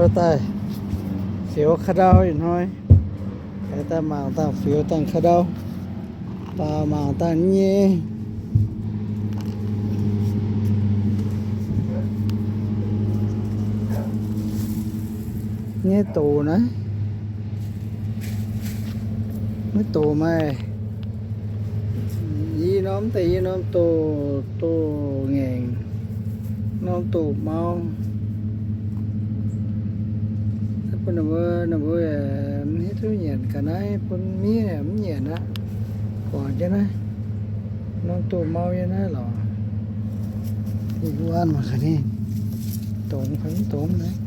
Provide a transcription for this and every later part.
Daaih fioux ka'ndau ih hnoi, daaih mangc dangh fioux dangh ka'ndau, daaih mangc dangh nyei, nyei doqc naaiv, maiv doqc maaih. Yie norm deix yie norm doqc, doqc ngaengc, norm doqc mau. Bun ninh mbuo, ninh mbuo mv hiuv duqv nyanc ga'naaiv, bun miev mv nyanc aqv. Guangc jienv naaiv, norm doqc mau nyei naaiv lorqc. Yie wuov an mangc gaax ninh dongz fai mv dongz naaiv.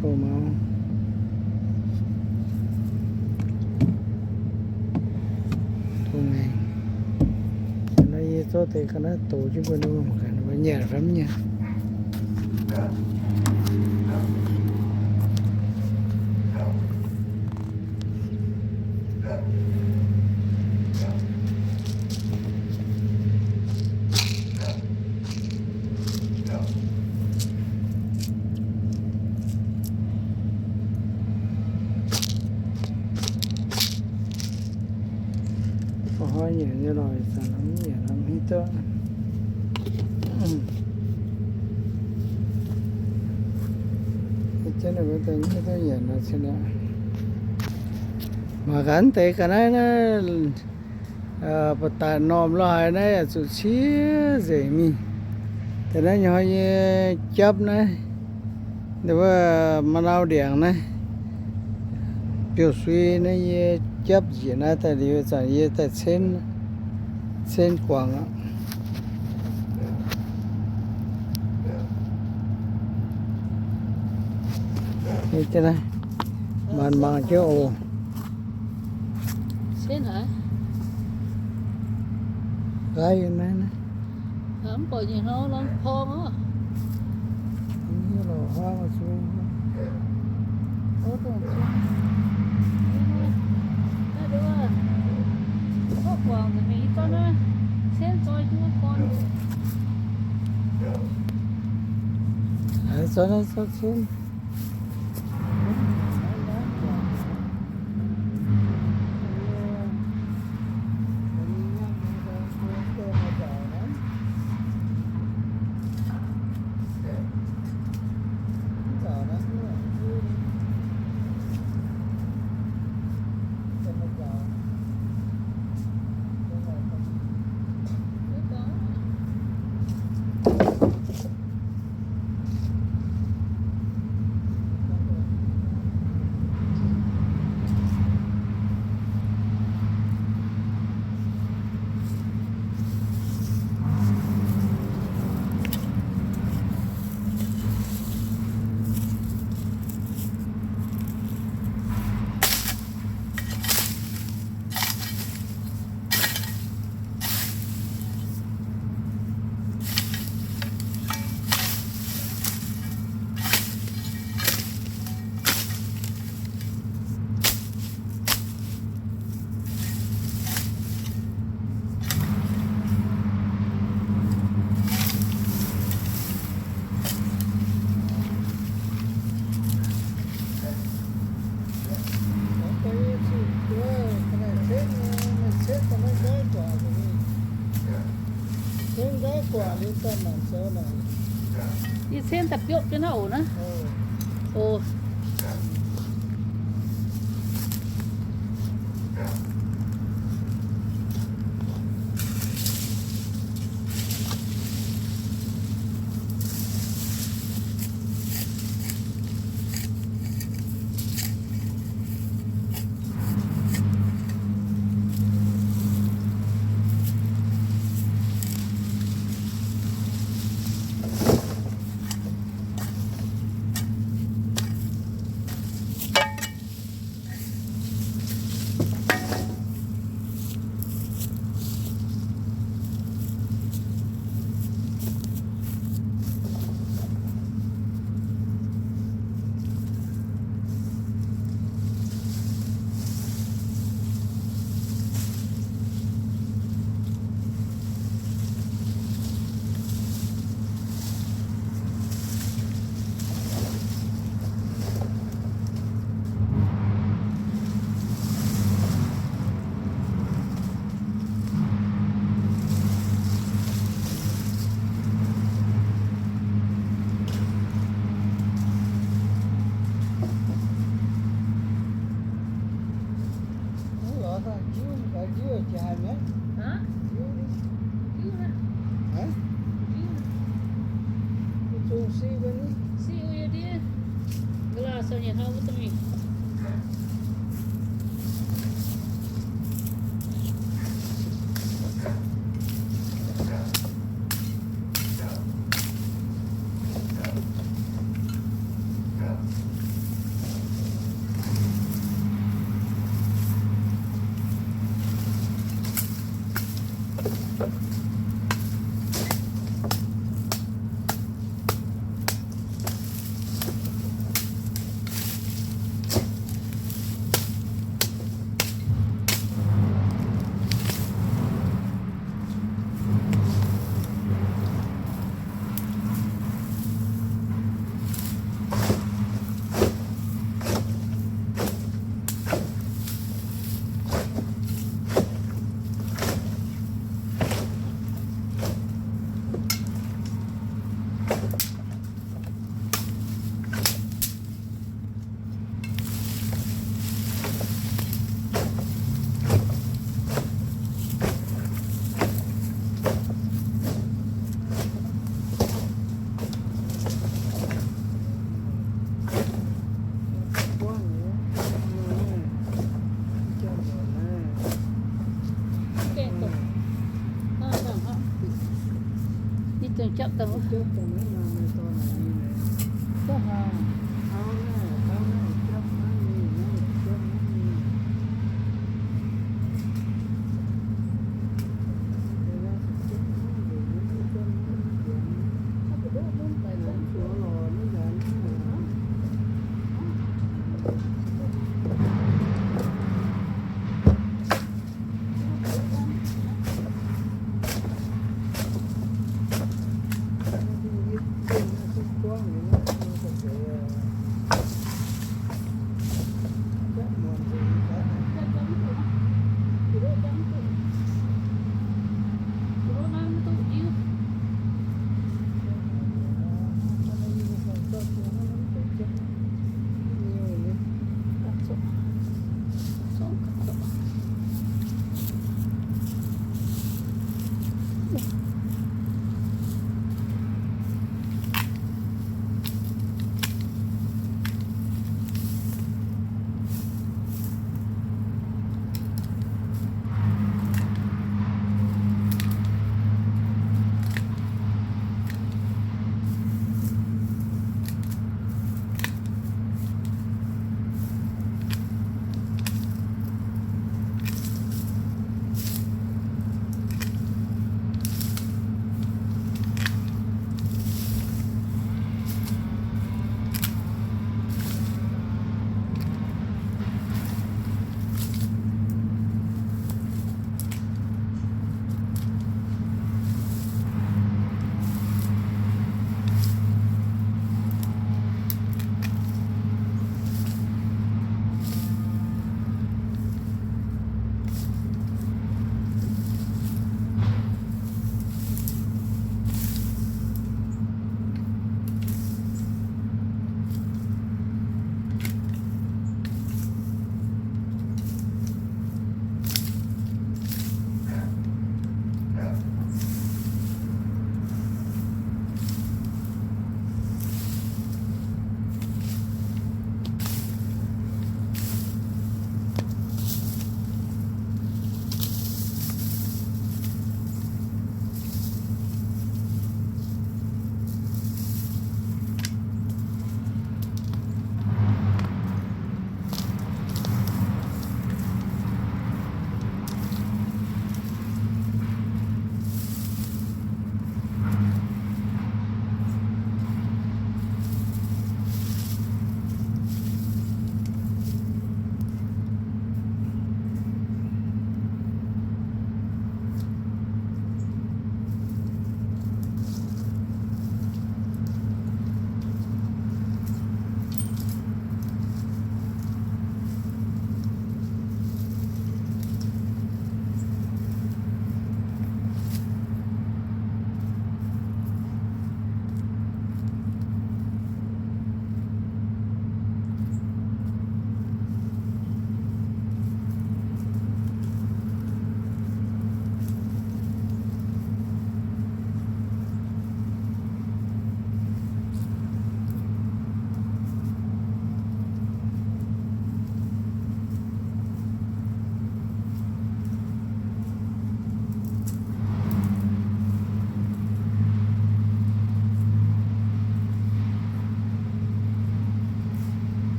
Doqc mau, doqc ngaengc. Naaiv yie zorqv deix ga'naaiv doqc jienv bun ninh mbuo mangc gaax ninh mbuo nyanc fai mv nyanc. Hnoi nyanc nyei lorqc, ih zanc mv nyanc mv hiuv duqv. Mangc gaax deix ga'naaiv naaiv, ba'datc normh lo haaix naaiv yaac zuqc ciev nzengc mingh. Deix naaiv nyei hnoi nyei japv naaiv, wuov maa nau ndiangx naaiv, biouv-sui naaiv yie japv njiec naaiv daaih liuz zanc yie daaih cenv, cenv guangc aqv. Maanc mangc jienv oc. Nqaai yiem naaiv naaiv. Mv baac nyei hnoi norm porng oc. Haaix zanc naaiv zorqv cenv. Yie cenv daaih biopv jienv naaiv oc naaiv. Oc. Ih zanc japv daaih wuov. Japv haic.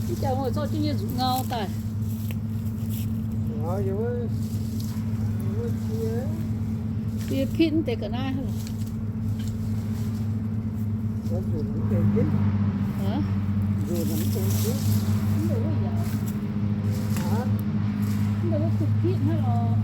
Mv jangx oix zorqv jienv nyei nzuqc ngau daaih. Yie pitv deix ga'naaiv. Mv deix wuov yaac, mv deix wuov duqv pitv hnangv lorqc.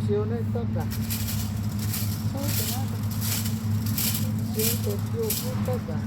Siou naaiv dapv gaax. Siou deix siou butv dapv gaax.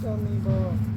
dorh mingh mbuo